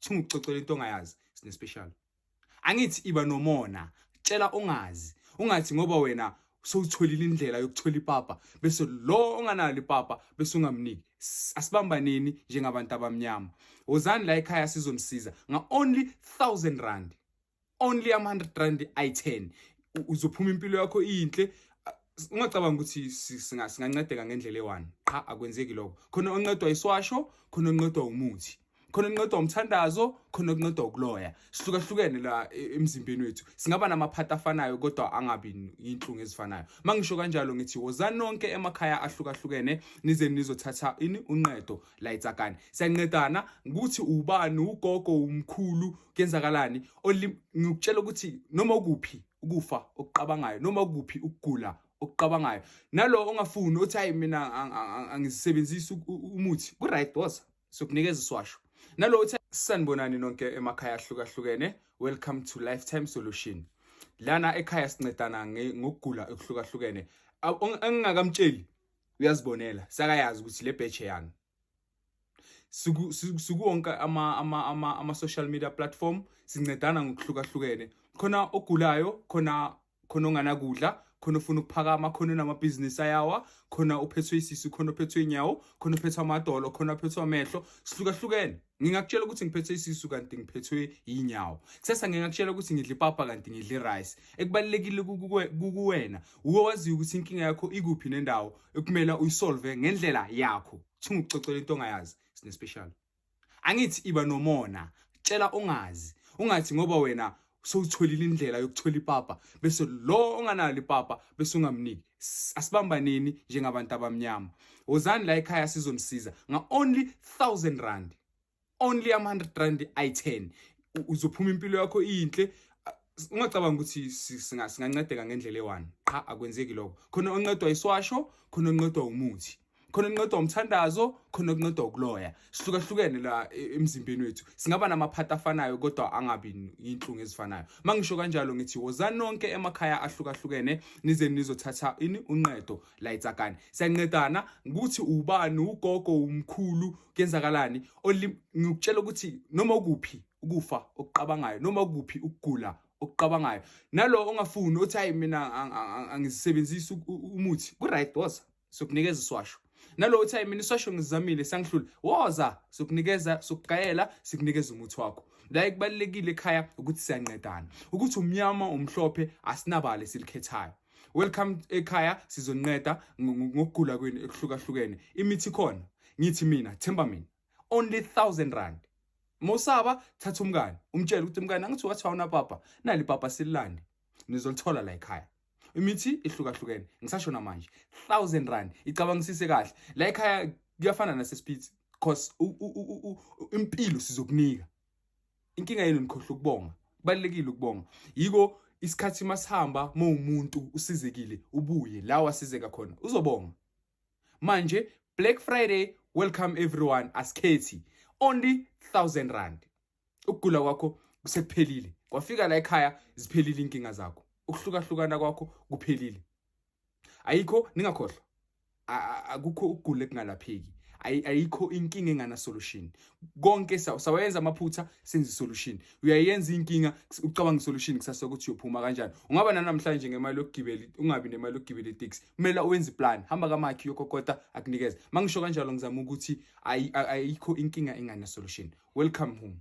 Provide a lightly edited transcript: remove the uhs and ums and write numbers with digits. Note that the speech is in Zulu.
Thunga ukucocela into ongayazi, sine special. Angithi iba nomona, tshela ongazi. Ungathi ngoba wena sowutholile indlela yokuthola ipapa bese lo onganalo ipapa bese ungamniki. Asibambaneni njengabantu abamnyama. Wozani la ekhaya sizonisiza nga only 1000 rand. Only ama 100 rand ayi-10. Uzophuma impilo yakho iyinhle. Ungacabanga ukuthi singancedeka ngendlela eyi-one. Qha, akwenzeki lokho. Khona oncedwa iswasho, khona oncedwa umuthi, khona oncedwa umthandazo, khona oncedwa ukuloya. Sihlukahlukene la emzimbeni wethu. Singaba namaphathi afanayo kodwa angabi inhlungu ezifanayo. Mangisho kanjalo ngithi wozani nonke emakhaya ahlukahlukene nize nizothatha ini unqedo la eTsakane. Siyancedana ukuthi ubani, ugogo, umkhulu, kuyenzakalani. Ngikutshela ukuthi noma ukuphi ukufa okuqabangayo, noma ukuphi ukugula okuqabangayo, nalo ongafuni uthi hayi mina angizisebenzisi umuthi, ku right, woza sokunikeza iswasho. Nalo uthi sanibonani nonke emakhaya ahlukahlukene, welcome to Lifetime Solution. Lana ekhaya sincedana ngokugula okuhlukahlukene. Engingakamtsheli uyazibonela, sakayazi ukuthi le batch yani. Suku wonke ama social media platform sincedana ngokuhlukahlukene. Khona ogulayo, khona onganakudla, khona ofuna ukuphakama, khona onamabhizinisi ayawa, khona uphethwe isisu, khona uphethwe inyawo, khona uphethwe amadolo, khona uphethwe amehlo. Sihlukahlukene. Ngingakutshela ukuthi ngiphethwe isisu kanti ngiphethwe inyawo. Kusasa ngingakutshela ukuthi ngidla ipapa kanti ngidla irice. Ekubalulekile kukuwena uwe waziyo ukuthi inkinga yakho ikuphi nendawo ekumele uyisolve ngendlela yakho. Thunga ukucocela into ongayazi, sine special. Angithi iba nomona, tshela ongazi. Ungathi ngoba wena sowutholile indlela yokuthola ipapa bese lo onganalo ipapa bese ungamniki. Asibambaneni njengabantu abamnyama. Wozani la ekhaya sizonisiza nga only 1000 rand. Only ama 100 rand ayi-10. Uzophuma impilo yakho iyinhle. Ungacabanga ukuthi singancedeka ngendlela eyi-one. Qha, akwenzeki lokho. Khona oncedwa iswasho, khona oncedwa umuthi, khona oncedwa umthandazo, khona oncedwa ukuloya. Sihlukahlukene la emzimbeni wethu. Singaba namaphathi afanayo kodwa angabi inhlungu ezifanayo. Mangisho kanjalo ngithi wozani nonke emakhaya ahlukahlukene nize nizothatha ini unqedo la eTsakane. Siyancedana ukuthi ubani, ugogo, umkhulu, kuyenzakalani. Ngikutshela ukuthi noma ukuphi ukufa okuqabangayo, noma ukuphi ukugula okuqabangayo, nalo ongafuni uthi hayi mina angizisebenzisi umuthi, ku right, woza sokunikeza iswasho. Nalo uthi hayi mina iswasho ngizamile sangihlula, woza sokunikeza, sokugayela, sikunikeza umuthi wakho. La ekubalulekile ekhaya ukuthi siyancedana, ukuthi umnyama umhlophe asinabala esilikhethayo. Welcome ekhaya, sizonqeda ngokugula kwenu ekuhlukahlukene. Imithi khona, ngithi mina themba mina, only 1000 rand. Mosaba thatha umngane umtshele ukuthi mngane angithi wathi awuna papa, nali papa sililande, nizolithola la ekhaya. Imithi ihlukahlukene, ngisasho namanje 1000 rand. Icabangisise kahle, la ekhaya kuyafana nasesipitsi cause impilo sizokunika. Inkinga yenu nikhohlwa ukubonga. Kubalulekile ukubonga. Yiko isikhathi masihamba mawumuntu usizekile ubuye la wasizeka khona uzobonga. Manje Black Friday, welcome everyone, asikhethi, only 1000 rand. Ukugula kwakho kusekuphelile, kwafika la ekhaya ziphelile inkinga zakho, ukuhlukahlukana kwakho kuphelile. Ayikho, ningakhohlwa, akukho ukugula ekungalapheki, ayikho inkinga engana solution. Konke sawayenza amaphutha, senze solution. Uyayenza inkinga, ucabanga solution kusasa ukuthi uyophuma kanjani. Ungaba nanamhlanje ngemali yokugibela, ungabi nemali yokugibela itaxi, kumele uwenze plan, hamba kamakhi uyokokota akunikeze. Mangisho kanjalo ngizama ukuthi ayikho inkinga engana solution. Welcome home.